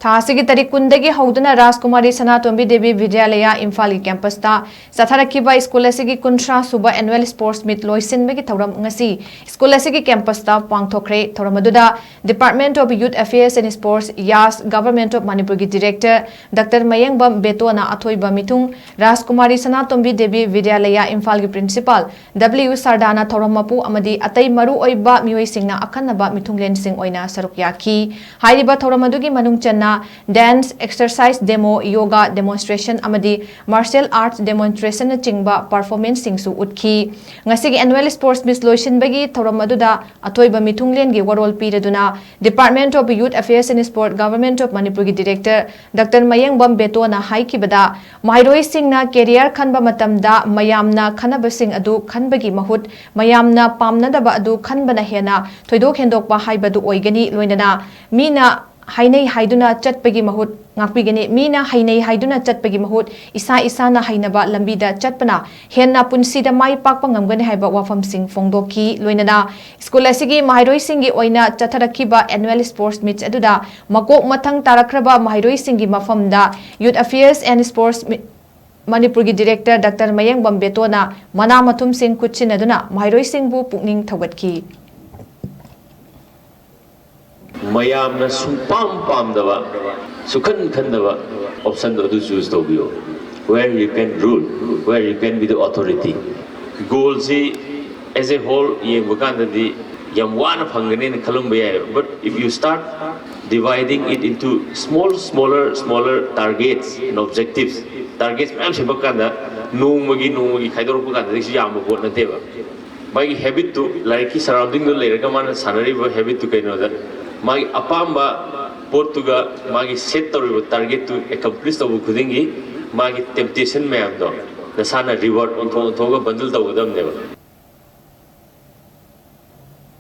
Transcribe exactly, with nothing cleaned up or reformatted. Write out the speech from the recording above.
ꯊꯥ ꯑꯁꯤꯒꯤ ꯇꯥꯔꯤꯛ ꯀꯨꯟꯗꯒꯤ ꯍꯧꯗꯨꯅ ꯔꯥꯖꯀꯨꯃꯥꯔꯤ ꯁꯅꯥꯇꯣꯝꯕꯤ ꯗꯦꯕꯤ ꯕꯤꯗ꯭ꯌꯥꯂꯌꯥ ꯏꯝꯐꯥꯜꯒꯤ ꯀꯦꯝꯄꯁꯇ ꯆꯠꯊꯔꯛꯈꯤꯕ ꯁ꯭ꯀꯨꯜ ꯑꯁꯤꯒꯤ ꯀꯨꯟꯊ꯭ꯔꯥ ꯁꯨꯕ annual sports meet ꯂꯣꯏꯁꯤꯟꯕꯒꯤ ꯊꯧꯔꯝ ꯉꯁꯤ ꯁ꯭ꯀꯨꯜ ꯑꯁꯤꯒꯤ ꯀꯦꯝꯄꯁꯇ ꯄꯥꯡꯊꯣꯛꯈ꯭ꯔꯦ꯫ ꯊꯧꯔꯝ ꯑꯗꯨꯗ Department of Youth Affairs and Sports, Yash, Government of ꯃꯅꯤꯄꯨꯔꯒꯤ ꯗꯤꯔꯦꯛꯇꯔ ꯗꯥꯛꯇꯔ ꯃꯌꯦꯡꯕꯝ ꯕꯦꯇꯣꯅ ꯑꯊꯣꯏꯕ ꯃꯤꯊꯨꯡ, ꯔꯥꯖꯀꯨꯃꯥꯔꯤ ꯁꯅꯥꯇꯣꯝꯕꯤ ꯗꯦꯕꯤ ꯕꯤꯗ꯭ꯌꯥꯂꯌꯥ ꯏꯝꯐꯥꯜꯒꯤ ꯄ꯭ꯔꯤꯟꯁꯤꯄꯥꯜ ꯗꯕ꯭ꯂꯤꯎ ꯁꯥꯔꯗꯥꯅ ꯊꯧꯔꯝ ꯃꯄꯨ ꯑꯃꯗꯤ ꯑꯇꯩ ꯃꯔꯨ ꯑꯣꯏꯕ ꯃꯤꯑꯣꯏꯁꯤꯡꯅ ꯑꯈꯟꯅꯕ ꯃꯤꯊꯨꯡꯂꯦꯟꯁꯤꯡ ꯑꯣꯏꯅ ꯁꯔꯨꯛ ꯌꯥꯈꯤ꯫ ꯍꯥꯏꯔꯤꯕ ꯊꯧꯔꯝ ꯑꯗꯨꯒꯤ ꯃꯅꯨꯡ ꯆꯟꯅ dance, exercise demo, yoga demonstration ꯑꯃꯗꯤ martial arts demonstrationꯅꯆꯤꯡꯕ performanceꯁꯤꯡꯁꯨ ꯎꯠꯈꯤ꯫ ꯉꯁꯤꯒꯤ annual sports meet ꯂꯣꯏꯁꯤꯟꯕꯒꯤ ꯊꯧꯔꯝ ꯑꯗꯨꯗ ꯑꯊꯣꯏꯕ ꯃꯤꯊꯨꯡꯂꯦꯟꯒꯤ ꯋꯥꯔꯣꯜ ꯄꯤꯔꯗꯨꯅ Department of Youth Affairs and Sport, Government of ꯃꯅꯤꯄꯨꯔꯒꯤ ꯗꯤꯔꯦꯛꯇꯔ ꯗꯥꯛꯇꯔ ꯃꯌꯦꯡꯕꯝ ꯕꯦꯇꯣꯅ ꯍꯥꯏꯈꯤꯕꯗ, ꯃꯍꯩꯔꯣꯏꯁꯤꯡꯅ career ꯈꯟꯕ ꯃꯇꯝꯗ ꯃꯌꯥꯝꯅ ꯈꯟꯅꯕꯁꯤꯡ ꯑꯗꯨ ꯈꯟꯕꯒꯤ ꯃꯍꯨꯠ ꯃꯌꯥꯝꯅ ꯄꯥꯝꯅꯗꯕ ꯑꯗꯨ ꯈꯟꯕꯅ ꯍꯦꯟꯅ ꯊꯣꯏꯗꯣꯛ ꯍꯦꯟꯗꯣꯛꯄ ꯍꯥꯏꯕꯗꯨ ꯑꯣꯏꯒꯅꯤ꯫ ꯂꯣꯏꯅꯅ ꯃꯤꯅ ꯍꯥꯏꯅꯩ ꯍꯥꯏꯗꯨꯅ ꯆꯠꯄꯒꯤ ꯃꯍꯨꯠ ꯉꯥꯛꯄꯤꯒꯅꯤ꯫ ꯃꯤꯅ ꯍꯩꯅꯩ ꯍꯥꯏꯗꯨꯅ ꯆꯠꯄꯒꯤ ꯃꯍꯨꯠ ꯏꯁꯥ ꯏꯁꯥꯅ ꯍꯩꯅꯕ ꯂꯝꯕꯤꯗ ꯆꯠꯄꯅ ꯍꯦꯟꯅ ꯄꯨꯟꯁꯤꯗ ꯃꯥꯏ ꯄꯥꯛꯄ ꯉꯝꯒꯅꯤ ꯍꯥꯏꯕ ꯋꯥꯐꯝꯁꯤꯡ ꯐꯣꯡꯗꯣꯛꯈꯤ꯫ ꯂꯣꯏꯅꯅ ꯁ꯭ꯀꯨꯜ ꯑꯁꯤꯒꯤ ꯃꯍꯩꯔꯣꯏꯁꯤꯡꯒꯤ ꯑꯣꯏꯅ ꯆꯠꯊꯔꯛꯈꯤꯕ annual sports meet ꯑꯗꯨꯗ ꯃꯀꯣꯛ ꯃꯊꯪ ꯇꯥꯔꯛꯈ꯭ꯔꯕ ꯃꯍꯩꯔꯣꯏꯁꯤꯡꯒꯤ ꯃꯐꯝꯗ Youth Affairs and Sports ꯃꯅꯤꯄꯨꯔꯒꯤ ꯗꯤꯔꯦꯛꯇꯔ ꯗꯥꯛꯇꯔ ꯃꯌꯦꯡꯕꯝ ꯕꯦꯇꯣꯅ ꯃꯅꯥ ꯃꯊꯨꯝꯁꯤꯡ ꯈꯨꯠꯁꯤꯟꯅꯗꯨꯅ ꯃꯍꯩꯔꯣꯏꯁꯤꯡꯕꯨ ꯄꯨꯛꯅꯤꯡ ꯊꯧꯒꯠꯈꯤ꯫ ꯃꯌꯥꯝꯅ ꯁꯨꯡꯄꯥꯝ ꯄꯥꯝꯗꯕ, ꯁꯨꯈꯟ ꯈꯟꯗꯕ optionꯗꯣ ꯑꯗꯨ choose ꯇꯧꯕꯤꯌꯣ꯫ Where you can rule, where you can be the authority꯫ Goalꯁꯤ as a whole ꯌꯦꯡꯕ ꯀꯥꯟꯗꯗꯤ ꯌꯥꯝ ꯋꯥꯅ ꯐꯪꯒꯅꯦꯅ ꯈꯜꯂꯝꯕ ꯌꯥꯏ꯫ But if you start dividing it into small, smaller, smaller targets and objectives, targets ꯃꯌꯥꯝ ꯁꯦꯝꯃꯛꯀꯥꯟꯗ ꯅꯣꯡꯃꯒꯤ ꯅꯣꯡꯃꯒꯤ ꯈꯥꯏꯗꯣꯔꯛꯄ ꯀꯥꯟꯗꯗꯤ ꯀꯩꯁꯨ ꯌꯥꯝꯕ ꯄꯣꯠ ꯅꯠꯇꯦꯕ꯫ ꯃꯥꯒꯤ habitꯇꯨ, ꯂꯥꯏꯔꯤꯛꯀꯤ surroundingꯗ ꯂꯩꯔꯒ ꯃꯥꯅ ꯁꯥꯟꯅꯔꯤꯕ habitꯇꯨ ꯀꯩꯅꯣꯗ, ꯃꯥꯒꯤ ꯑꯄꯥꯝꯕ ꯄꯣꯠꯇꯨꯒ ꯃꯥꯒꯤ set ꯇꯧꯔꯤꯕ targetꯇꯨ accomplish ꯇꯧꯕ ꯈꯨꯗꯤꯡꯒꯤ ꯃꯥꯒꯤ temptation ꯃꯌꯥꯝꯗꯣ ꯅꯁꯥꯅ reward ꯑꯣꯟꯊꯣꯛ ꯑꯣꯟꯊꯣꯛꯑꯒ bundle ꯇꯧꯒꯗꯕꯅꯦꯕ꯫